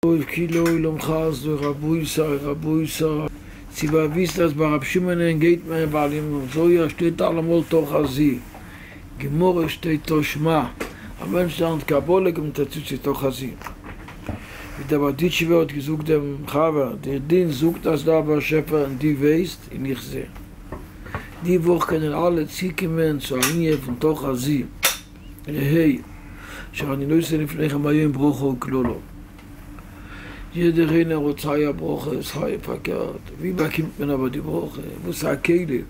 טוב כי לעולם חסדו רבותי רבותי צו באוויסט אז ביי רבי שמעונ'ען גייט מען ווייל אין זוהר שטייט אלעמאל תא חזי, גמרא שטייט תא שמע, א מענטש לערנט קבלה קומט ער צו צו תא חזי. ווי דער בארדיטשובער האט געזאגט דעם חבר, דער דין זאגט אז דא א באשעפער און דו ווייסט און איך זע. די וואך קענען אלע צוקומען צו א ענין פון תא חזי. ראה אשר אני נותן לפניכם היום ברכה וקללה. יעדער איינער האט סיי א ברכה סיי פארקערט, ווי באקומט מען אבער די ברכה? וואס איז א כלי?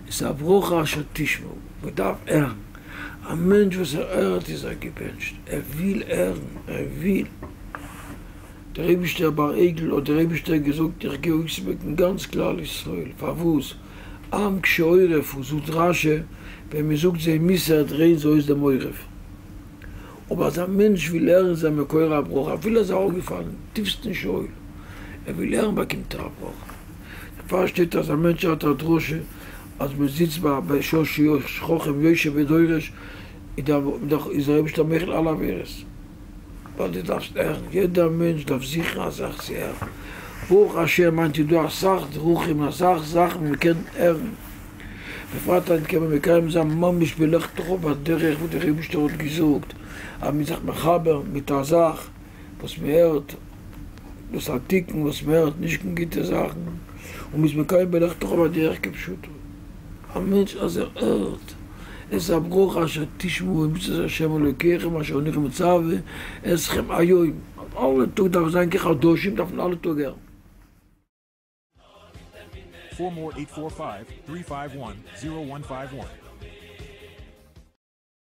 עס איז א ברכה אשר תשמעו, מען דארף הערן, א מענטש וואס ער הערט איז ער געבענטשט, ער וויל הערן, ער וויל. דער אייבישטער ביי עגל האט דער אייבישטער געזאגט איך גיי אויסמעקן גאנץ כלל ישראל, פארוואס? עם קשה עורף הוא, זאגט רש"י, ווען מען זאגט זיי מוסר דרייען זיי אויס דעם עורף. אבער אז א מענטש וויל הערן זיין מקור הברכה אפילו ער איז אראפגעפאלן אין טיפסטן שאול, ער וויל הערן באקומט ער א ברכה. דערפאר שטייט אז א מענטש הערט א דרשה אז מען זיצט ביי בשעה שחכם יושב ודורש איז דער אייבערשטער מוחל אלע עבירות. ווייל דו דארפסט הערן, יעדער מענטש דארף זוכן א זאך צו הערן, ברוך השם היינט איז דא אסאך דרכים און אסאך זאכן ווי מ'קען הערן, בפרט היינט קען מען מקיים זיין ממש בלכתך בדרך וואס דער אייבערשטער האט געזאגט, אז מ'איז זיך מחבר מיט א זאך וואס מ'הערט, דאס איז א תיקון וואס מ'הערט נישט קיין גוטע זאכן, און מ'איז מקיים בלכתך בדרך כפשוטו. א מענטש אז ער הערט, עס איז א ברכה אשר תשמעו אל מצוות השם אלוקיכם אשר אנכי מצוה אתכם היום, אלע טאג דארף זיין כחדשים דארף מען אלע טאג הערן. פאר מאר, eight four five, three five one, zero one five one.